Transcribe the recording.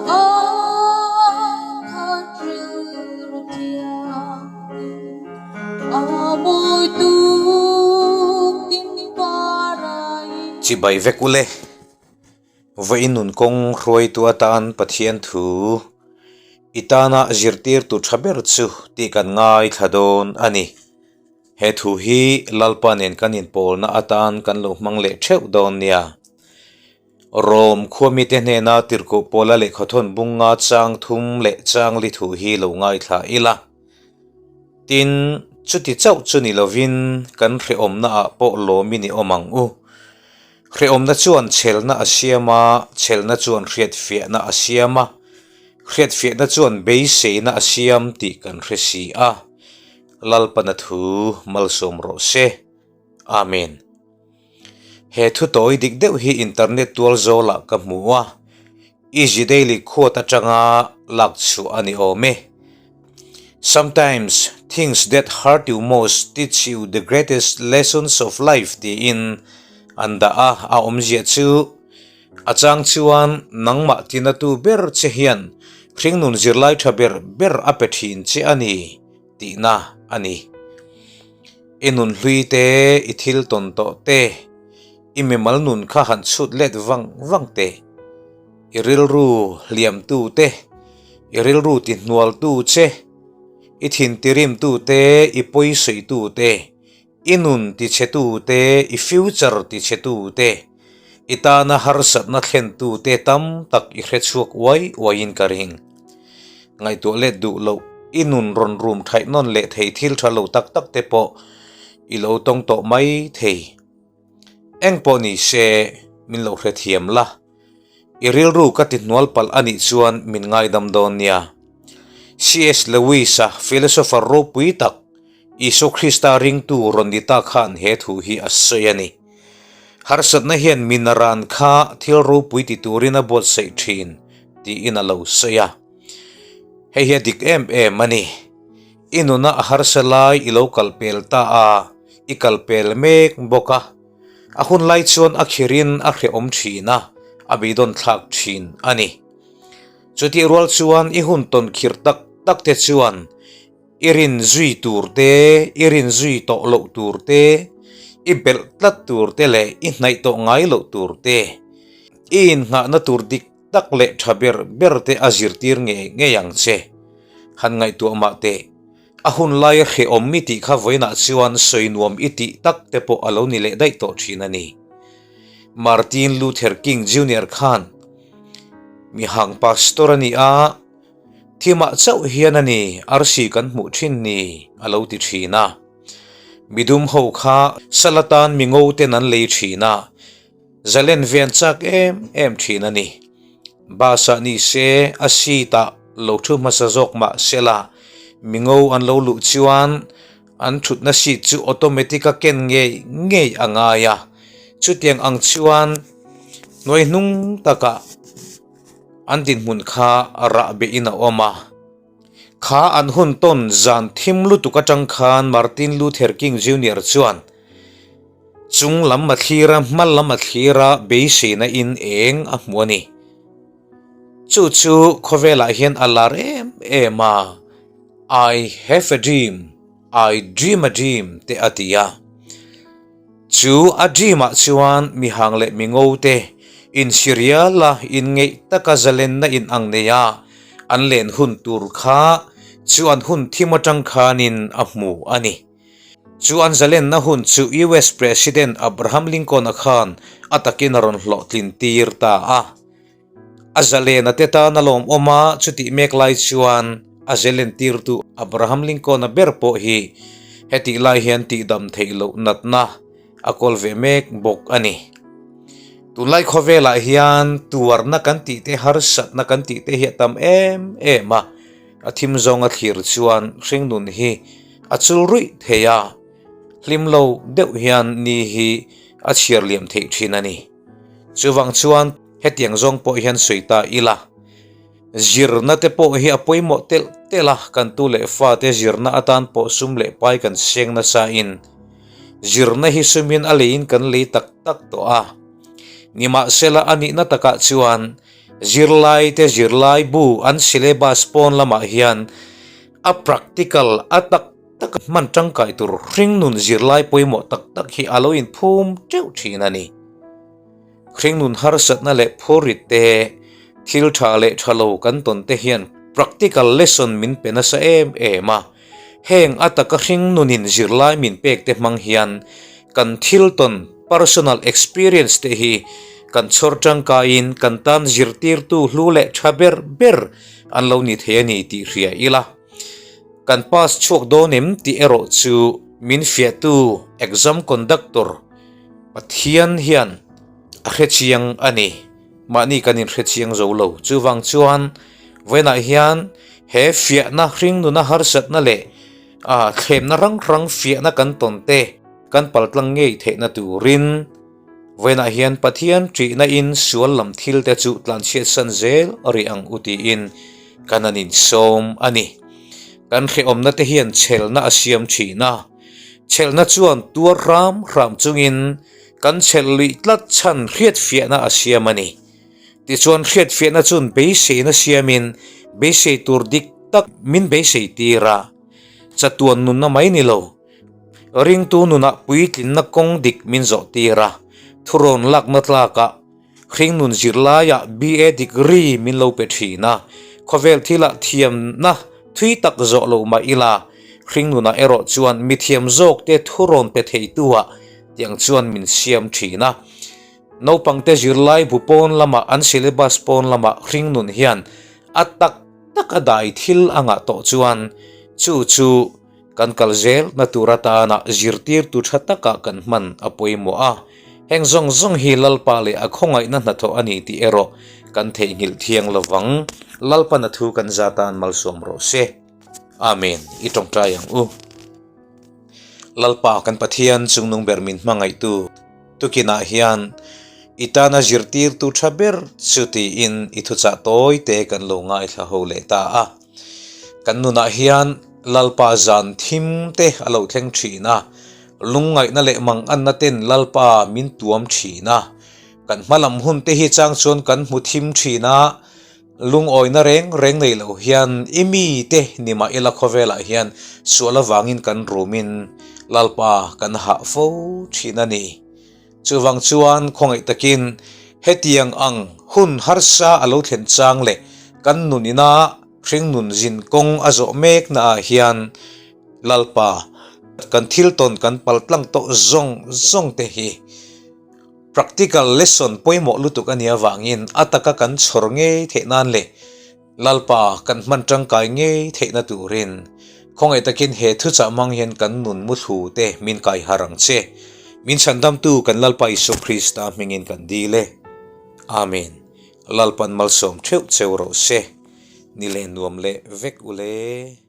ai khan rilru thianghlim a mawi tuk tin parai. Chibai vek ule. Vawiin nun kawng hruaitu atan Pathian thu i tana zirtirtu tha ber chu tih kan ngaithla dawn a ni. He thu hi Lalpa nen kan inpawlna atan kan lo hmang leh theuh dawn nia. Rom khuamite hnena tirhkoh pawla lehkhathawn bunga chang thum leh chang li thu hi lo ngaithla ila. Tin, chuti chauh chu ni lovin kan hrehawmnaah pawh lawmin i awm ang u. Hrehawmna chuan chhelna a siam a, chhelna chuan hriatfiahna a siam a, hriatfiahna chuan beiseina a siam tih kan hre si a. Lalpana thu malsawm rawh se. Amen. He thu tawi dik deuh hi internet tual zawlah ka hmu a, Easy Daily khuat atanga lak chhuah a ni awm e. Sometimes things that hurt you most teach you the greatest lessons of life tiin an dah a, a awmzia chu a chang chuan nangmah tinatu ber che hian hringnun zirlai tha ber ber a pe thin che a ni tihna a ni. I nun hlui te, i thil tawn tawh te, i mimal nun kha han chhut let vang vang teh. I rilru hliamtu te, i rilru tihnualtu che, i thintirimtu te, i pawisawitu te, i nun tichhetu te, i future tichhetu te, i tana harsatna thlentu te tam tak i hrechhuak uai uaiin ka ring. Ngaihtuah let duh loh, i nun rawn rum thaih nawn leh thei thil tha lo tak tak te pawh i lo tawng tawh mai thei. Eng pawh ni se, min lo hrethiam la. I rilru ka ti hnual palh a nih chuan min ngaidam dawn nia. CS Lewis-a philosopher ropui tak, Isua Krista ringtu rawn ni ta khan he thu hi a sawi a ni. Harsatna hian min ran kha thil ropui ti turin a buatsaih thin tiin a lo sawi a. Hei hi a dik em em a ni. I nuna a harsa lai i lo kal pel ta a, i kal pel mek bawk a. A hun lai chuan a khirin a hrehawm thin a, a beidawn thlak thin a ni. Chutih rual chuan i hun tawn khir tak tak te chuan I rin zui tur te, i rin zui tawh loh tur te, i belh tlat tur te leh i hnaih tawh ngai loh tur te, i innghahna tur dik tak leh tha ber ber te a zirtir ngei ngei ang che. Han ngaihtuah mah teh, a hun laia hrehawm i tih kha vawiinah chuan sawi nuam i tih tak te pawh a lo ni leh daih tawh thin a ni. Martin Luther King Junior khan mihang pastor a ni a, Thimah chauh hian a ni arsi kan hmuh thin ni, a lo ti thin a. Midum ho kha sal atan mi ngo ten an lei thin a, zalen ve an chak em em thin a ni. Bus ah ni se a seat ah lo thu hmasa zawk mah se la, mi ngo an lo luh chuan an thutna seat chu automatic a ken ngei ngei a ngai a. Chutiang ang chuan hnuai hnung takah. An dinhmun kha rah behin a awm a. Kha an hun tawn zan thim lutuk atang khan Martin Luther King Junior chuan chung lam a thlir a, hma lam a thlir a, beiseina in eng a hmu a ni. Chu chu khawvelah hian a lar em em a, I have a dream, I dream a dream te a ti a. Chu a dream ah chuan mihang leh mingo te insirial a inngeih taka zalenna in ang nei a an len hun tur kha chu an hun thim atang khanin a hmu a ni. Chu an zalenna hun chu US President Abraham Lincoln-a khan a takin a rawn hlawhtlin tir ta a. A zalena te tan a lawmawm a, chutih mek lai chuan a zelen tirtu Abraham Lincoln-a ber pawh hi hetih lai hian tihdam theih loh natna a kawl ve mek bawk a ni. Tunlai khawvelah hian tuarna kan tih te, harsatna kan tih te hi a tam em em a, a thim zawnga thlir chuan hringnun hi a chul ruih thei a, hlim lo deuh hian ni hi a chhiar liam theih thin a ni. Chuvang chuan hetiang zawng pawh hian sawi ta ila, zirna te pawh hi a pawimawh telh telh a, kan tu leh fate zirna atan pawh sum leh pai kan seng nasa in, zirna hi sumin a leiin kan lei tak tak tawh a. Nimahsela a nihna takah chuan Zirlaite zirlai bu an syllabus pawn lamah hian a practical a tak taka hman tangkai tur hringnun zirlai pawimawh tak tak hi a lo inphum teuh thin a ni. Hringnun harsatna leh phurrit te, thil tha leh tha lo kan tawn te hian practical lesson min pe nasa em em a. Heng a taka hringnunin zirlai min pek te hmang hian kan thil tawn personal experience te hi kan chhawr tangkaiin kan tan zirtirtu hlu leh tha ber ber an lo ni thei a ni tih hria ila. Kan pass chhuak dawn em tih erawh chu min fiahtu exam conductor Pathian hian a hrechiang a ni. Mahni kan inhrechiang zo lo. Chuvang chuan vawiinah hian he fiahna hringnuna harsatna leh thlemna rang rang fiahna kan tawn te kan paltlang ngei theihna turin vawiinah hian Pathian ṭihna in sual lam thil te chu tlanchhiatsan zel rih ang u tiin kan an insawm a ni. Kan hrehawmna te hian chhelna a siam ṭhin a. Chhelhna chuan tuar hram hram chungin kan chhelh luih tlat chhan hriatfiahna a siam a ni. Tichuan hriatfiahna chuan beiseina siamin beisei tur dik tak min beisei tir a, chatuan nunna mai ni lo, ringtu nunah puitlinna kawng dik min zawh tir a, thurawn lakna tlakah Hringnun zirlaiah BA degree min lo pe thin a, khawvel thilah thiamna thui tak zawh lo mah ila, hringnunah erawh chuan mithiam zawkte thu rawn pe theitua tiang chuan min siam thin a. Naupangte zirlai bu pawn lamah an syllabus pawn lamah hringnun hian a tak tak a dai thil a ngah tawh chuan chu chu Kan kal zel na tur atana zirtirtu tha taka kan hman a pawimawh a, heng zawng zawng hi Lalpa leh a khawngaihna hnathawh a ni tih erawh kan theihnghilh thiang lo vang. Lalpa na thu kan za tan malsawm rawh se. Amen. I tawngtai ang u. Lalpa kan Pathian chungnung ber min hmangaihtu tukinah hian i tana zirtirtu tha ber chu tiin i thuchah tawi te kan lo ngaithla ho leh ta a. Kan nunah hian Lalpa zan thim te a lo thleng thin a, lungngaihna leh manganna ten Lalpa min tuam thin a, kan hmalam hun te hi chang chuan kan hmu thim thin a, lungawina reng reng nei lo hian i mi te ni mah ila khawvelah hian sual avangin kan rumin Lalpa kan hah fo thin a ni. Chuvang chuan khawngaih takin hetiang ang hun harsa a lo thlen chang leh kan nun ina hringnun zin kawng a zawh mekna ah hian Lalpa kan thil tawn kan pal tlang tawh zawng zawng te hi practical lesson pawimawh lutuk a nih avangin a taka kan chhawr ngei theih nan leh Lalpa kan hman tangkai ngei theihna turin khawngaih takin he thuchah hmang hian kan nun muthlu te min kai har ang che. Min chhandamtu kan Lalpa Isua Krista hmingin kan dil e. Amen. Lalpan malsawm theuh cheu rawh se. Ni leh nuam leh vek ule.